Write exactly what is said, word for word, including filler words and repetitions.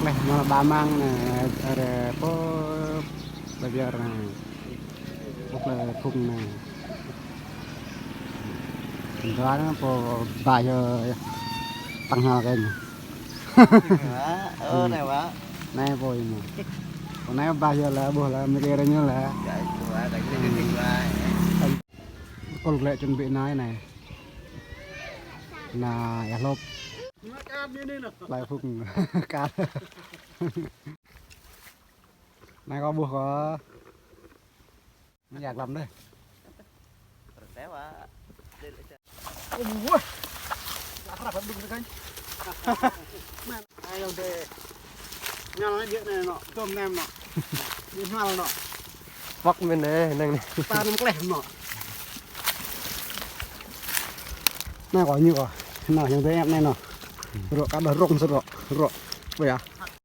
Meh, ñu ba mang anai, ơ, pô, ba biar anai. Pô lĕ phung anai. Dua anai pô ba yơh, tăng hal kơ ñu. Wă, ơ, anai wă. Anai pô ñu. Pô anai ba yơh lah, ƀuh lah, mơ̆ kơ ñu lah. Kol lĕ chuẩn bị anai anai. Anai, yah lŏp. Lai phung kar. Anai kâo ƀuh kâo. Anai yă lăm dih. Ơ, wah. Yă hrăp hăp đŭng kơ kanh. Anai, ayŏng adơi. Ñal anai biă anai anŏ, tơm nem anŏ. Ñu hmal anŏ. Pŏk mơ̆n anai, anai anai. Ta năm kleh anŏ. Anai kâo ñu kâo. Anai, ayŏng adơi em anai anŏ. Rŏ kơ đah rŏng sơrŏ. Rŏ. Ƀơi yă.